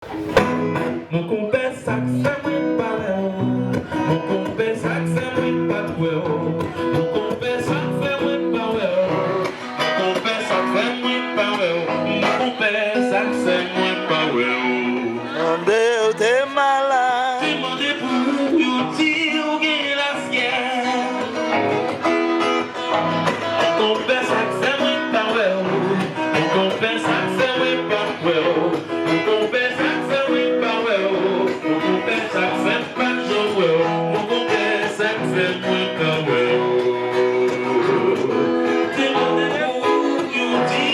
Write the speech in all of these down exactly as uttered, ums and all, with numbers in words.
Mon konpè, sa k fè mwen pa wè w? Mon konpè, sa k fè mwen pa kwè w? Mon konpè, sa k fè mwen pa wè w? Mon konpè, sa k fè mwen pa wè w? Mon konpè, sa k fè mwen pa wè w? Mande yo te malad. Te mande pou yo di ou gen lafyèv. Mon konpè, sa k fè mwen pa wè w? Mon konpè, sa k fè mwen pa kwè w? Mon konpè, sa k fè mwen pa wè w? Mon konpè, sa k fè m pa t janm wè w? Mon konpè, sa k fè mwen pa wè w? Te mande pou yo di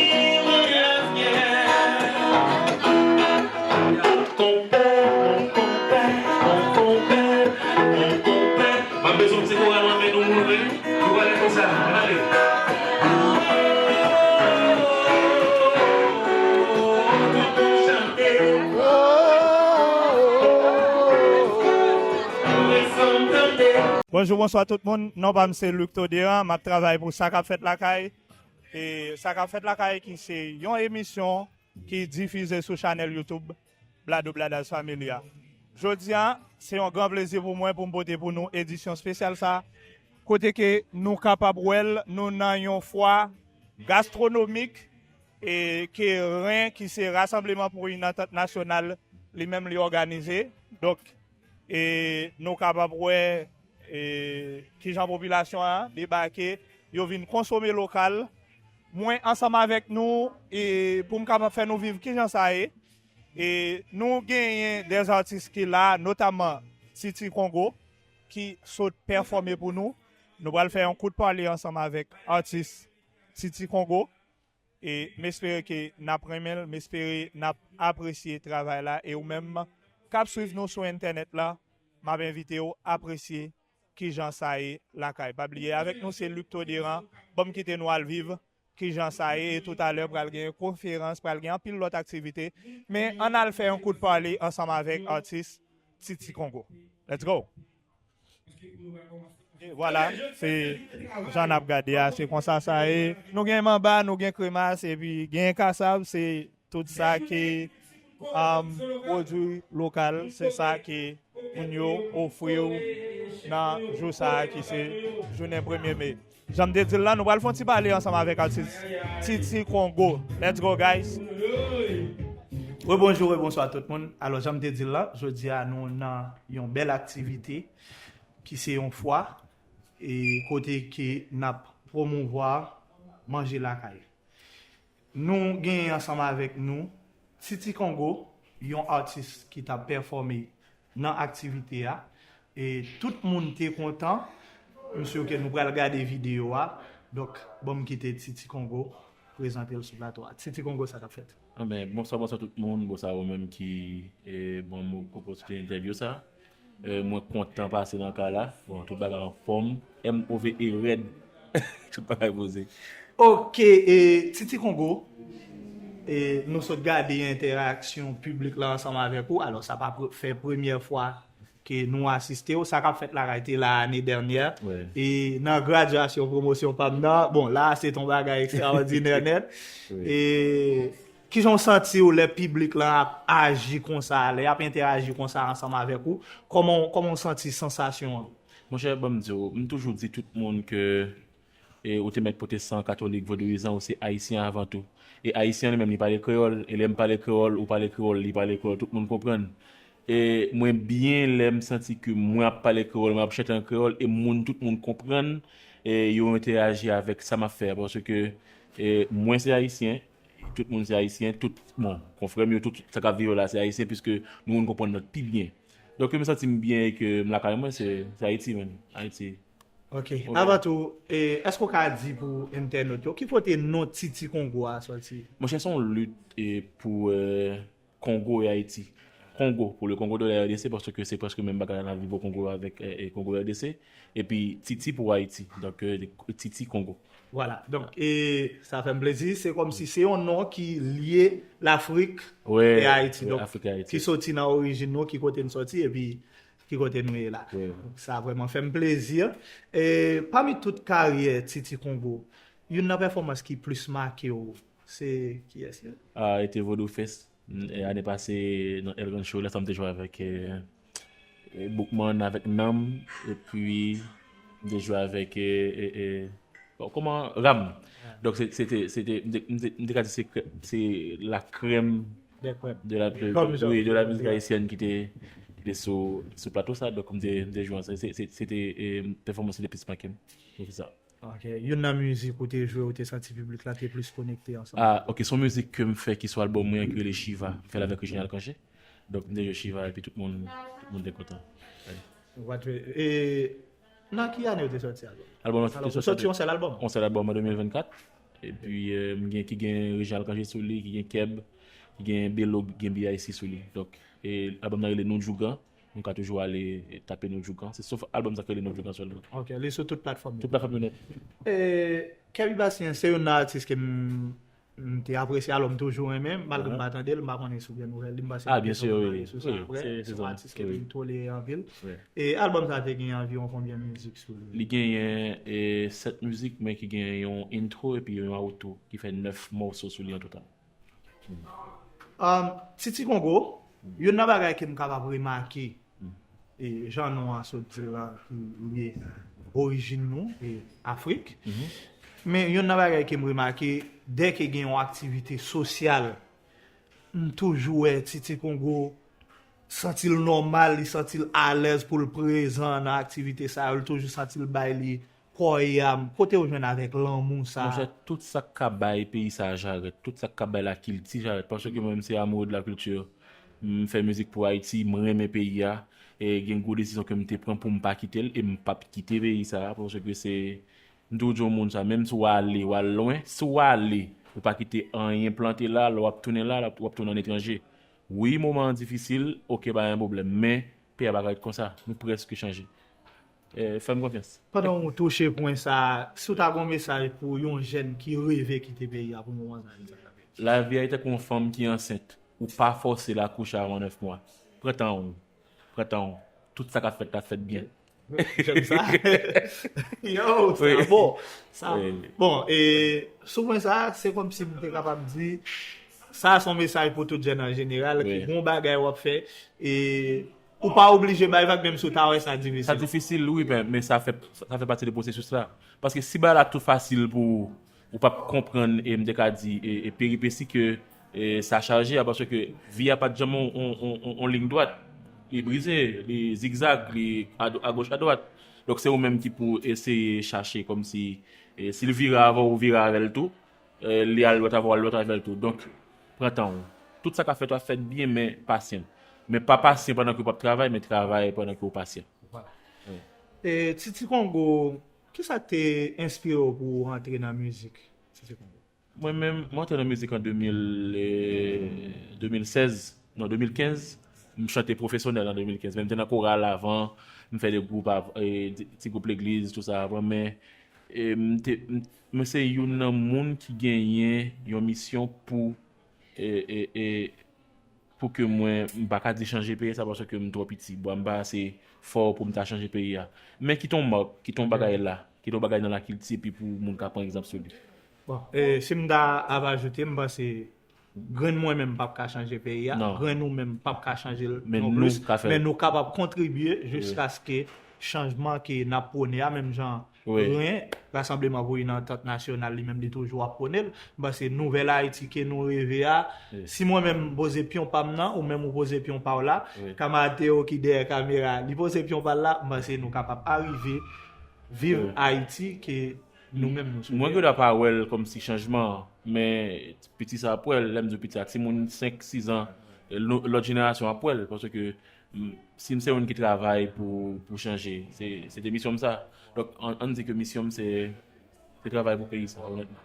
mwen lafyèv. Mon konpè, mon konpè, mon konpè, mon konpè. M ap bezwen yon ti koral nan men nou moun vre. Nou pale konsa, ann ale. Tout moun chante. Res ann tande. Bonjou, bonswa tout moun. Non pa m se Luc Toderan. M ap travay pou Sa k ap fèt lakay. E Sa k ap fèt lakay ki se yon emisyon ki difize sou chanèl YouTube Bladou Bladaz Family a. Jodi a, se yon gran plezi pou mwen pou m pote pou nou edisyon espesyal sa, kote ke nou kapab wè l, nou nan yon fwa gastwonomik, e ke ren, ki se Rassemblement pour une Entente Nationale, li menm li òganize. Donk, e nou kapab wè, e kijan popilasyon an debake, yo vin konsome lokal. Mwen ansanm avèk nou, e pou m kapab fè nou viv kijan sa ye. E nou genyen dè atis ki la, notamman Titi Congo, ki sot pèfòme pou nou. Nou pral fè yon kout pale ansanm avèk atis Titi Congo. E m espere ke n ap renmen l, m espere n ap apresye travay la. E ou menm k ap swiv nou sou entènèt la, m ap envite w apresye kijan sa ye lakay. Pa bliye, avèk nou se Luc Toderan. Ban m kite nou al viv kijan sa ye. E toutalè, pral gen konferans, pral gen anpil lòt aktivite. Men ann al fè yon kout pale ansanm avèk atis Titi Congo. Let's go! E vwala, se jan n ap gade a, se konsa sa ye. Nou gen manba, nou gen kremas, epi gen kasav, se tout sa ke, um, pwodui lokal, se sa ke moun yo ofri w nan jou sa a ki se jounen premye me. Jan m te di l la, nou pral fè yon ti pale ansanm avèk atis Titi Congo. Let's go, guys! Rebonjou, rebonswa tout moun. Alò, jan m te di l la, jodi a nou nan yon bèl aktivite ki se yon fwa, e kote ke n ap pwomouvwa manje lakay. Nou genyen ansanm avèk nou Titi Congo, yon atis ki t ap pèfòme nan aktivite a. E tout moun te kontan. M si ke nou pral gade videyo a. Donk, ban m kite Titi Congo prezante l sou plato a. Titi Congo, sa k ap fèt? Anben, bonswa, bonswa tout moun. Bonswa ou menm ki, e, ban m opòtinite entèvyou sa. E, mwen kontan pase nan ka la. Bon, tout bagay anfòm. M O V E rèd. Tout bagay poze. Ok, e, Titi Congo, e, nou sot gade entèraksyon piblik la ansanm avèk ou. Alò, sa pa pre- fè premyè fwa ke nou asiste w. Sa k ap fèt lakay te la ane dènyè. Wi. E nan gradyasyon pwomosyon pa m nan, bon, la a se t on bagay ekstraòdinè nèt. Wi. E kijan w santi w lè piblik lan ap aji konsa, lè y ap entèaji konsa ansanm avèk ou? Kòman, kòman w santi sansasyon an? Monchè, ban m di w, m toujou di tout moun ke, e, ou te mèt pwotestan, katolik, vodouyizan, ou se ayisyen avan tou. E ayisyen an li menm, li pale kreyòl, e lè m pale kreyòl, ou pale kreyòl, li pale kreyòl, tout moun konprann. E mwen byen lè m santi ke mwen ap pale kreyòl, mwen ap chante an kreyòl, e moun, tout moun konprann, e yo entèaji avèk sa m ap fè a, paske, e, mwen se ayisyen, tout moun se ayisyen, tout, bon, konfrè m yo, tout sa k ap viv la se ayisyen, piske nou konn konprann lòt pi byen. Donk, m santi m byen e ke m lakay mwen, se, se Ayiti, man. Ayiti. Ok. Ok. Avan tou, e, èske w ka di pou entènot yo, ki kote non Titi Congo a sòti? Monchè, se yon lit, e, pou, e, Kongo e Ayiti. Kongo, pour le Congo de la R D C, paske se prèske menm bagay la, viv o Kongo avèk, e, e, Kongo R D C. Epi Titi pou Ayiti. Donk, e, Titi Congo. Vwala. Donk, e, sa fè m plezi. Se kòmsi se yon non ki lye Lafrik, wi, e Ayiti. Wi, donk, Afrik e Ayiti. Ki soti nan orijin nou, ki kote n sòti, epi ki kote nou ye la. Wi. Sa vrèman fè m plezi. E, pami tout karyè Titi Congo, youn nan pèfòmans ki plis make w, se kiyès li? A, e te Vodou Fest. E ane pase, nan El Rancho, lè sa m te jwe avèk eh, eh, Boukman, avèk Nanm, epi m te jwe avèk eh, eh, eh, bon, kòman, Ram. Donk, se- se te, se te, m te- m te- m te ka di se krè- se la crème de la, de, de la musique haïtienne ki te, ki te sou, sou plato sa. Donk, m te, m te jwe ansanm. Se- se- se te eh, pèfòmans li te plis make m. Se sa. Ok. Youn nan mizik ou te jwe, ou te santi piblik la te plis konekte ansanm? Ah, ok, se yon mizik ke m fè ki sou albòm mwen an ki rele Shiva. M fè l avèk Reginald Cangé. Donk, m te jwe Shiva epi tout moun, tout moun te kontan. E nan ki ane ou te sòti albòm? Albòm lan te sòti. Ou sòti yon sèl albòm? Yon sèl albòm an de mil vennkat. Epi, eh, m gen ki gen Reginald Cangé sou li, ki gen Keb, ki gen Belo, gen B I C sou li. Donk, e albòm nan rele Nou Djougan. Nou ka toujou ale eh, tape Nou Djougan. Se sou albòm sa ki rele Nou Djougan sèlman. Ok, li sou tout platfòm yo. Tout platfòm yo nèt. E Kèbi Bastien se youn nan atis ke m m te apresye, alò m toujou renmen, malgre m pa tande l, m pa konnen si w gen nouvèl li, m panse nou gen tan pou n pale sou sa apre. Se yon atis ke m tolere anpil. E albòm sa te gen anviwon konbyen mizik sou li? Li genyen eh, sèt mizik, men ki gen yon intro epi yon outro, ki fè nèf mòso sou li an total. Titi Kongo, youn nan bagay ke m kapab remake, e jan non an sot di la, ki lye orijin nou, e Afrik. Men youn nan bagay ke m remake, dèke gen yon aktivite sosyal, m toujou wè Titi Kongo santi l nòmal, li santi l alèz pou l prezan nan aktivite sa yo, li toujou santi l bay li kò e am. Kote w jwenn avèk lanmou sa? Monchè, tout sa k ka bay peyi sa a jarèt, tout sa k ka bay lakilti jarèt, paske mwen menm se amoureux de la culture. M fè mizik pou Ayiti, m renmen peyi a, e gen gwo desizyon ke m te pran pou m pa kite l, e m p ap kite peyi sa a, paske se, m toujou di yon moun sa, menm si w ale, w al lwen, si w ale, ou pa kite anyen plante la, lè w ap tounen la, w ap tounen an etranje. Wi, moman an difisil, oke, pa gen pwoblèm, men peyi a pa ka ret konsa, nou prèske chanje. Eh, fè m konfyans. Pandan w touche pwen sa a, si w ta gen yon mesaj pou yon jèn ki reve kite peyi a pou moman sa, ki sa k ap di? Lavi a e tankou yon fanm ki ansent. Ou pa fòse l akouche avan nèf mwa. Pran tan w. Pran tan w. Tout sa k ap fèt la fèt byen. Jèn sa. Yo, sa bon. Sa bon. E sou pwen sa a, se kòmsi m te kapab di, sa a se yon mesaj pou tout jèn an jeneral, ki gen yon bagay w ap fè, e Ou pa oblije bay vag menm si w ta wè sa difisil. Sa difisil, wi, men, men sa fè, sa fè pati de pwosesis la. Paske si bagay la tou fasil pou ou, ou p ap konprann, e m te ka di, e, e peripesi ke e, sa chaje a, paske vi a pa t janm on, on, on, on, on liy dwat. Li brize, li zigzag, li a, agoch, adwat. Donk, se ou menm ki pou eseye chache kòmsi, e, si l vire avè w, ou vire avè l tou. Eh, li al lòt avè w, al lòt avè l tou. Donk, pran tan w. Tout sa k ap fèt, w ap fèt byen, men pasyan. Men pa pasyan pandan ke w p ap travay, men travay pandan ke w pasyan. E Titi Kongo, kisa k te enspire w pou w rantre nan mizik? Titi Kongo. Mwen menm, mwen antre nan mizik an de mil, eh, de mil sèz, non, de mil kenz. M chante pwofesyonèl an de mil kenz, men m te nan koral avan, m fè de gwoup av, eh, ti, ti gwoup legliz, tou sa avan, men E, m te, m, mwen se youn nan moun ki genyen yon misyon pou, e, e, e, pou ke mwen, m pa ka di chanje peyi sa paske m twò piti. Bwa m pa ase fò pou m ta chanje peyi a. Men kite yon mak, kite yon bagay la, kite yon bagay nan lakilti epi pou moun ka pran egzanp sou li. Bon, e, si m ta ap ajoute, m panse Grenn mwen menm p ap ka chanje peyi a, grenn ou menm p ap ka chanje l nonplis, men nou kapab kontribye jiskaske chanjman ke n ap pwone a, menm jan grenn Rasanbleman pou Inantant Nasyonal li menm li toujou ap pwone l. M panse nouvèl Ayiti ke nou reve a, si mwen menm m poze pyon pa m nan, ou menm ou poze pyon pa w la, kamarad Théo ki dèyè kamera, li poze pyon pa l la, m panse nou kapab arive viv Ayiti ke nou menm nou swete. Mwen gen dwa pa wè l kòmsi chanjman an, men piti sa ap wè l, lè m di w piti a, timoun senk, sis an, lòt jenerasyon ap wè l, paske si m se youn ki travay pou, pou chanje, se, se te misyon m sa. Donk, ann, ann di ke misyon m se, se travay pou peyi sa, onètman.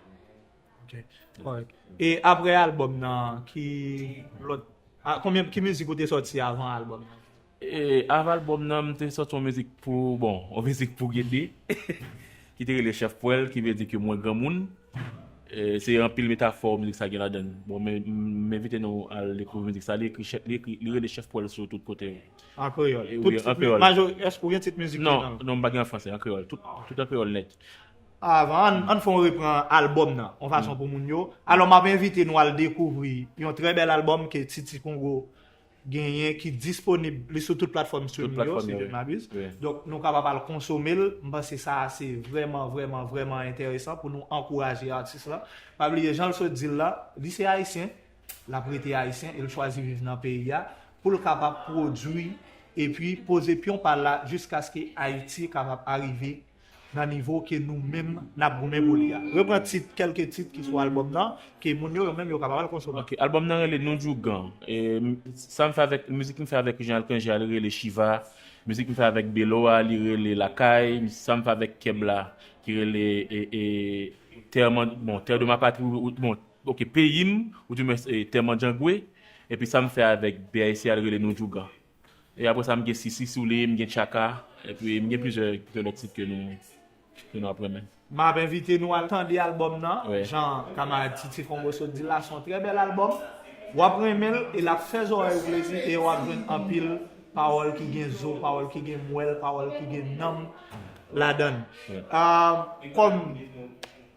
Ok, kòrèk. E apre albòm nan, ki lòt, a, konbyen, ki mizik ou te sòti avan albòm nan? E, avan albòm nan, m te sòti yon mizik pou, bon, yon mizik pou Gede, ki te rele Chèf Pwèl, ki vle di ke mwen granmoun. E, se anpil metafò mizik sa gen ladan l. Bon, men, m envite nou al dekouvri mizik sa. Li ekri, li ekri, li rele Chèf Pwèl sou tout kote. An kreyòl. Tout, an kreyòl. Majori, èske ou gen tit mizik ki nan? Non, non, m pa gen an fransè, an kreyòl. Tout, tout an kreyòl nèt. Avan, ann, ann fè yon repran albòm nan, yon fason pou moun yo. Alò, m ap envite nou al dekouvri yon trè bèl albòm ke Titi Congo genyen, ki disponib, li sou tout platfòm streaming yo, si je ne m'abuse. Donk, nou kapab al konsome l. M panse sa a se vrèman, vrèman, vrèman enteresan pou nou ankouraje atis la. Pa bliye, jan l sot di l la, li se ayisyen, l ap rete ayisyen e l chwazi viv nan peyi a pou l kapab pwodui epi poze pyon pa l la jiskaske Ayiti kapab arive nan nivo ke nou menm n ap goumen pou li a. Repran tit, kèlke tit ki sou albòm nan, ke moun yo, yo menm yo kapab al konsome. Ok, albòm nan rele Nou Djougan. E, m- sa m fè avèk, mizik m fè avèk Jean Alcangel, li rele Chiva. Mizik m fè avèk Belo a, li rele Lakay. Sa m fè avèk Keb la, ki rele e, e, Terre, Man- bon, Terre de ma patrie, ou- ou- bon, ok, peyi m, ou di mwen e, Terre Mandjangwe. Epi sa m fè avèk B I C a, li rele Nou Djougan. E apre sa, m gen Sisi Soule, m gen Tchaka, epi m gen plizyè, plizyè lòt tit ke nou, ke nou ap renmen. M ap envite nou al tande albòm nan, jan kamarad Titi Congo sot di la, se yon trè bèl albòm. W ap renmen l e l ap fè zòrèy ou plezi e w ap jwenn anpil pawòl ki gen zo, pawòl ki gen mwèl, pawòl ki gen nanm ladan l. Ah, kòm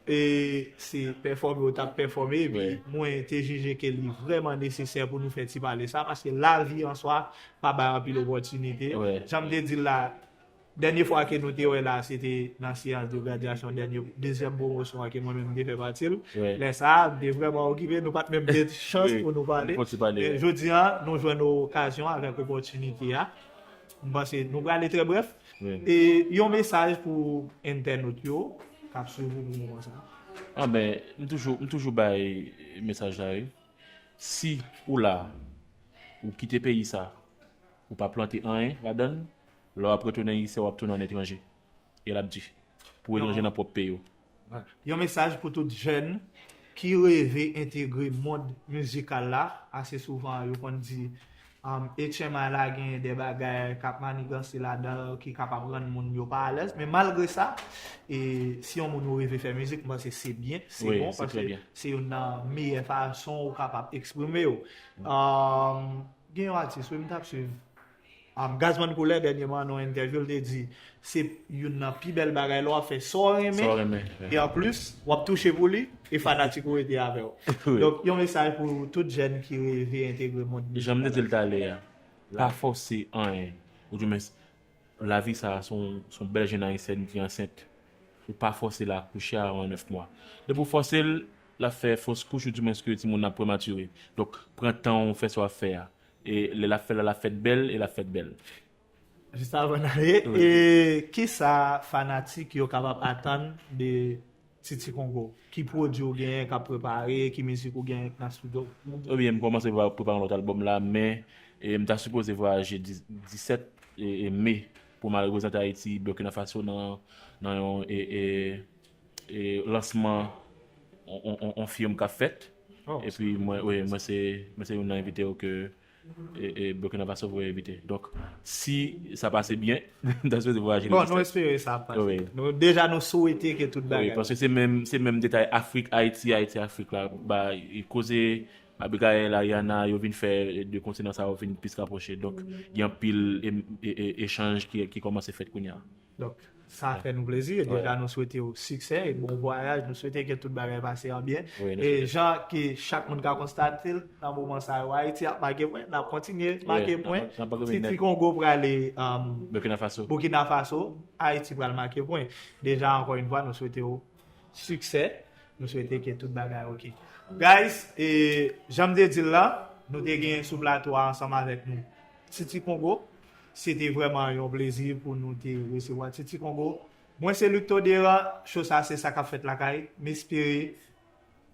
e se pèfòme ou t ap pèfòme, epi mwen te jije ke li vrèman nesesè pou nou fè ti pale sa, paske lavi an swa pa bay anpil opòtinite. Jan m te di l la, dènye fwa ke nou te wè la, se te nan seyans de gradyasyon dènye, dezyèm pwomosyon an ke mwen menm m te fè pati l. Lè sa a, m te vrèman okipe, nou pa t menm gen chans pou nou pale. Men jodi a, nou jwenn okazyon avèk opòtinite a. M panse nou prale trè brèf. E yon mesaj pou entènot yo k ap swiv ou pou moman sa a. Ah ben, m toujou, m toujou bay mesaj la, wi. Si ou la, ou kite peyi sa, ou pa plante anyen ladan l, lè w ap retounen isi a, w ap tounen an etranje. E l ap di, pou etranje nan pwòp peyi w. Yon mesaj pou tout jèn ki reve entegre mond mizikal la. Ase souvan, yo konn di, um, H M I la genyen de bagay k ap maniganse ladan l ki kapab rann moun yo pa alèz. Men malgre sa, e, si yon moun ou reve fè mizik, m panse se byen, se bon, paske se youn nan meyè fason ou kapab eksprime w. Um, gen yon atis, wi, m t ap swiv. Um, Gazman Koulè, dènyèman, nan yon entèvyou, l te di, se youn nan pi bèl bagay lè w ap fè sa w renmen. Sa w renmen, wi. E anplis, w ap touche pou li, e fanatik ou rete avè w. Wi. Donk, yon mesaj pou tout jèn ki reve entegre mond mizikal la. Jan m te di l talè a, pa fòse anyen. Ou di mwen, lavi sa a, se yon, se yon bèl jèn ayisyèn ki ansent. Ou pa fòse l akouche avan nèf mwa. Depi w fòse l, l ap fè fos kouch, ou di mwen ke timoun nan ap prematire. Donk, pran tan w, fè sa w ap fè a. E lè l ap fè l la, l ap fèt bèl, e l ap fèt bèl. Jis avan n ale, e kisa fanatik yo kapab atann de Titi Congo? Ki pwodui w genyen k ap prepare? Ki mizik ou genyen k nan estidyo? Ebyen, m kòmanse prepa-, prepare yon lòt albòm la, men, e, m ta sipoze vwayaje dis-, disèt e, e me pou m al reprezante Ayiti, Burkina Faso nan, nan yon, e, e, e lansman on, on, on, on fim k ap fèt. Epi mwen, wi, mwen se, mwen se youn nan envite yo ke, e, e, Burkina Faso voye envite. Donk, si sa pase byen, m ta sipoze vwayaje le disèt. Bon, nou espere sa ap pase. Wi. Nou, deja, nou swete ke tout bagay. Wi, paske se menm, se menm detay Afrik, Ayiti, Ayiti, Afrik la, ba, e koze Abigail, Ariana, yo vin fè de kontinan sa yo vin plis rapwoche. Donk, gen anpil e, e, e, echanj ki, ki kòmanse fèt kounye a. Donk, sa fè nou plezi. E deja, nou swete w siksè e bon vwayaj. Nou swete ke tout bagay pase an byen. Wi, nou swete. E jan ke chak moun ka konstate l, nan moman sa yo, Ayiti ap make pwen, n ap kontinye make pwen. Wi, n ap, n ap make pwen nèt. Titi Congo prale, um, Burkina Faso. Burkina Faso, Ayiti pral make pwen. Deja, ankò yon fwa, nou swete w siksè. Nou swete ke tout bagay oke. Guys, e, jan m te di l la, nou te gen sou plato a ansanm avèk nou Titi Congo. Se te vrèman yon plezi pou nou te resevwa Titi Congo. Mwen se Luc Toderan, cho sa se sa k ap fèt lakay. M espere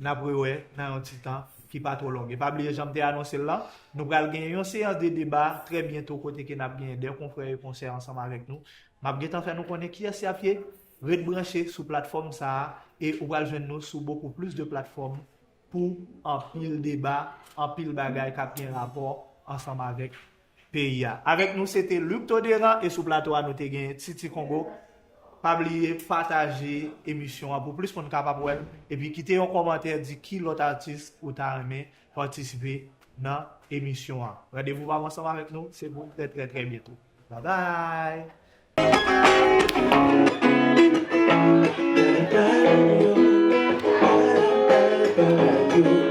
n ap rewè nan yon ti tan ki pa twò long. E pa bliye, jan m te anonse l la, nou pral gen yon seyans de deba trè byento kote ke n ap gen de konfrè e konsè ansanm avèk nou. M ap gentan fè nou konnen kiyès y ap ye. Ret branche sou platfòm sa a e ou pral jwenn nou sou beaucoup plus de platfòm pou anpil deba, anpil bagay k ap gen rapò ansanm avèk peyi a. Avèk nou, se te Luc Toderan e sou plato a, nou te gen Titi Congo. Pa bliye pataje emisyon an pou plis moun kapab wè l. Epi kite yon kòmantè, di ki lòt atis ou ta renmen patisipe nan emisyon an. Randevou pa ansanm avèk nou, se pou trè, trè, trè byento. Bye bye! All I know, all I know about you.